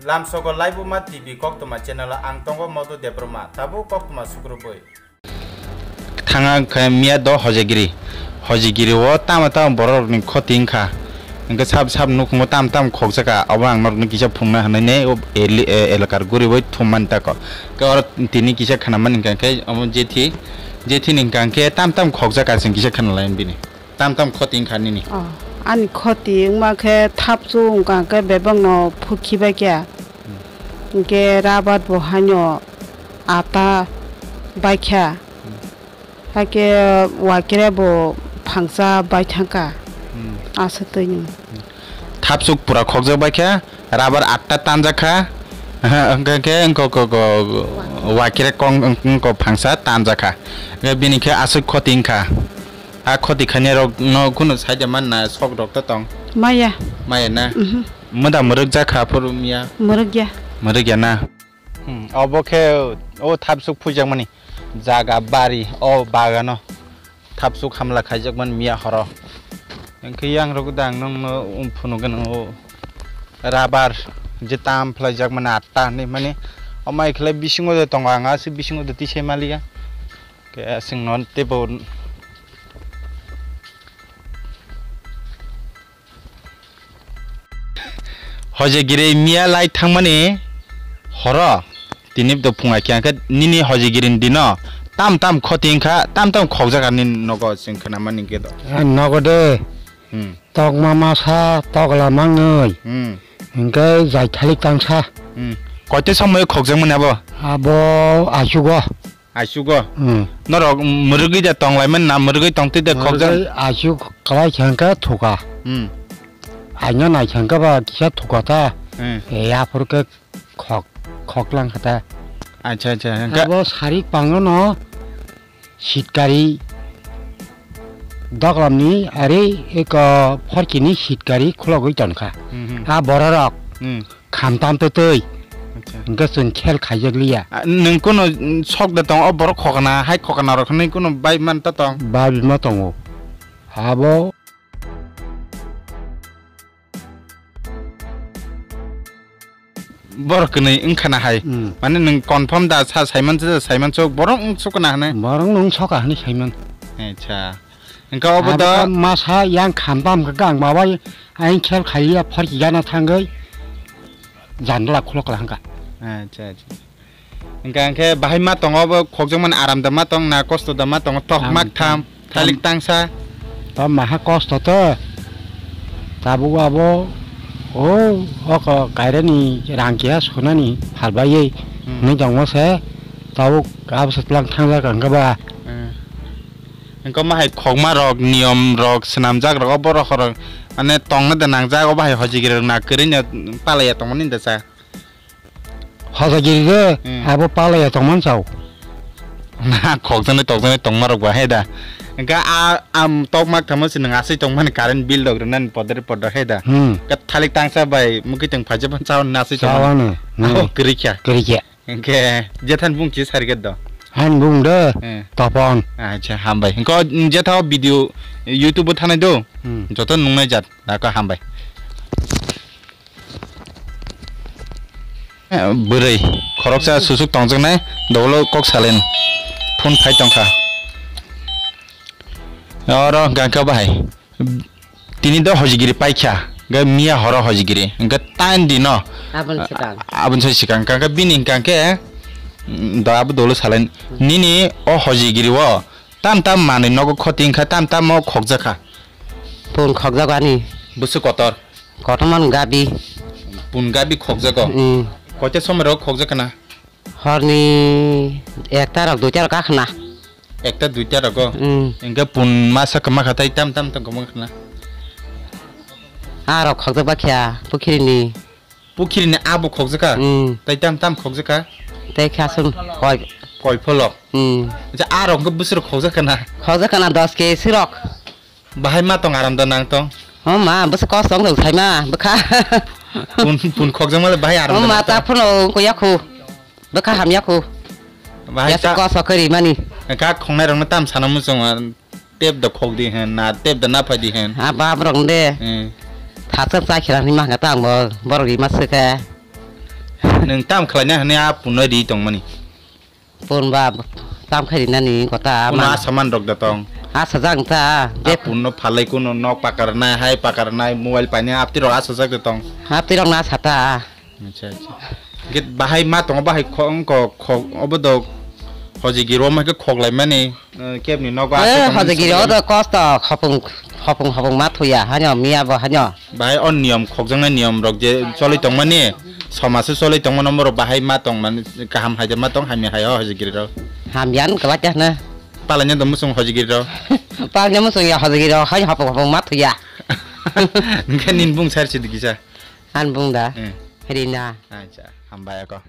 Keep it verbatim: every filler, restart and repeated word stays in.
Lamsogo Laibuma T V koktwma channel o ang tongo Modu Debbarma, tabuk koktwma sukrubui. Thanga khe miya do Hojagiri. Hojagiri o tamo tamo borok rokni khoti wngkha. Hwnkhe sab sab nukhungo tam tam khokjaka, obo ang norokno kisa phunukna hinwi ne o eli-, e, elakar guriwi thum mani tako. Khe oro tini kisa khwnamani hwnkha khe omo jethi, jethi ni hwnkha khe tam tam khokjaka chwng kisa khwnalai bini. Tam tam khoti wngkha nini? Oh, ani khoti wngma khe thapsu wngkha khe bebakno phukhi bai kha. Hmm. Hwnkhe rabar bo haino ata bai kha. Hmm. Hakhe wakire bo phangsa bai thangkha. Hmm. Aswk twi nung. Thapsuk pura khokjak bai kha, rabar atta tanjak kha. Hwnkhe khe wngkok, kok, kok, wakire kong, wngkok phangsa tanjak kha. Hwnkhe bini khe aswk khoti wngkha. A khoti khainai rok no kunu side man na sok rok to tong. Maya. Maya na? Mhm. Mwda mwrwk jak kha phuru miya? Mwrwk ya. Mwrwk ya na? Hmm, obo khe o thapsuk phuijakmani jaga bari o bagano thapsuk hamla khaijakmani miya horo. Hwnkhe yang rok da ang nokno phunukgwno o rabar je tam phlaijakmani atta hinwi mani o mai khlai bisingo de tongo ang aswk bisingo de tisai maliya. Khe aswkno teibo Hojagiri miya lai thangmani horo tini to phunga khe angkhe nini Hojagiri ni dino tam tam khoti wngkha, tam tam khokjak ani nogo chwng khwnamani hwnkhe do. Ah, nogo de. Hmm. Tokma masa tokla mangwi. Hmm. Hwnkhe jai thalik tangsa. Hmm. Koite somoi khokjakmani abo? Abo achugo. Achugo. Hmm. Norok mwrwgwi da tonglaimani na mwrwgwi tongtwi da khokjak? Mwrwgwi achuk kwlai khe hwnkhe thuka. Hmm. Aino nai khe hwnkhe ba kisa thuka ta. Hmm. E, aphuru khe khok, khok lang kha ta. Acha, acha. Hwnkhe abo sarik pangono sitkari doklamni ari eko phorkini sitkari khulogwi tonkha. Hmm, hmm. A bororok. Hmm. Khamtam twi twi. Acha. Hwnkhe chwng khel khaijak liya. Ah, nwng kunu, mm, sok da tong, o borok khokna, hai khokna rok hinwi kunu bai man ta tong? Bai ma tongo. Abo. Borok kwnwi wngkha na hai? Hmm. Mane nwng confirm da sa saiman sa saiman sok, borok wng sok na hinwi? Borok nwng sok hinwi saiman. Acha. Hwnkhe obo do masa yang khamtam hwnkhe ang babai aing khel khaiya phorki gana thangwi jandala khulok la hwnkha. Acha, acha. Hwnkhe, hwnkhe bahai ma tongo obo khokjakmani aram da ma tong na kosto da ma tongo tok mak tham thalik tangsa. Tam maha kosto to. Tabuk abo o oko kairani rang keha sunani phalbaiwi hmm. Nui tongma se tabuk abo se tlang thangjak hwnkhe ba. Hmm. Engkoma hai khokma rok, niyom rok, swnamjak rok, obo rok horok, mane tongna de nangjak, obo hai hojigiri rok na kwrwino palaiya tongmani de sa. Hojigiri de, hmm. Abo palaiya tongmani sao. Na khokjaknai tokjaknai tongma rok ba he da. Engka a, am tokma thamo se nwng aswi tongmani current bill rok rwnani podre podre he da. Hmm. Ka thalik tangsa bai mukitwng phaijak phano chawan aswi tongmani. Chawan. Abo hmm. Kwrwi kha. Kwrwi kha. Hwnkhe jethani bung kisa sari khe do. Ani bung de eh. Topon. Acha hambai. Hwnkhe o jethao video YouTube o thanai do. Hmm. Joto nungnai jat. Dako hambai. Eh, bwrwi khoroksa susuk tongjaknai dogolo kok salen phone phai tongkha. Oro hwnkhe bahai. Tini do hojigiri paikha, hwnkhe miya horo hojigiri, hwnkhe tain dino. Aboni swkang. Aboni sai swkang, hwnkhe bini hwnkhe, mm, do abo dolo salai. Nini o hojigiri o tam tam manwi nogo khoti wngkha, tam tam o khokjakha. Pun khokjago ani. Bwswk kotor? Kotorma no gabi. Pun gabi khokjago? Mm. Koita somoi rok khokjakha na? Horni ekta rok, duita rok kakhna. Ekta duita rogo? Mm. Engke pun masa kwma kha tai tam tam tong kwma khna. A rok khokjak ba kha pukhiri ni. Pukhiri ni abo khokjak kha? Mm. Tai tam tam khokjak kha? Tai kha sum koi. Koi pholok? Mm. Acha a rok engke bwswk khokjak kha na? Khokjak kha na dos ke si rok. Bahai ma tong aram da nang tong? O ma, bwswk kos tong tong sai ma, bwkha. Pun, pun khokjak ma le bahai aram da nang tong? O ma, ta phano ko yakhu. Bwkha ham yakhu. Bahai yasa ta kos kori mani. Ka khongnai rok no tam sana muchung, tep da khok di hen, na tep da na phai di hen. A bap rok de. Hmm. Thasa cha khira ni ma ka tang bo, borok ri ma se ka. Nwng tam khlaina hwnwi a punno ri tongmani? Pun ba tam khai rinani kota Kuno ma. Asa man rok da tong. Asa jang ta. Je A punno phalai kuno nok pakarnai, hai pakarnai, mobile painai, apti rok asa jak da tong. Hapti rok na sata. Acha, acha. Get bahai ma tongo, bahai kho-, wngkho, kho-, obo do hojigiro ma khe khoklaimani, eh, kebni nogo Eh, aswk tongmani hojigiro sobai. Do kosto, hopung, hopung, hopung ma thuya, hanyo, miya bo hanyo. Bahai o niyom, khokjaknai niyom rok je choli tongmani, somaj o choli tongmani, omo rok bahai ma tongmani, kaham hai de ma tong, hamya hai o hojigiro. Hamya no kwlai khe hwno. Palaina do musung hojigiro. Palaina musung ya hojigiro, hai hopung, hopung ma thuya. Hwnkhe nini bung sar sidi kisa. An bung da. Eh. Rina. Acha, hambai ako.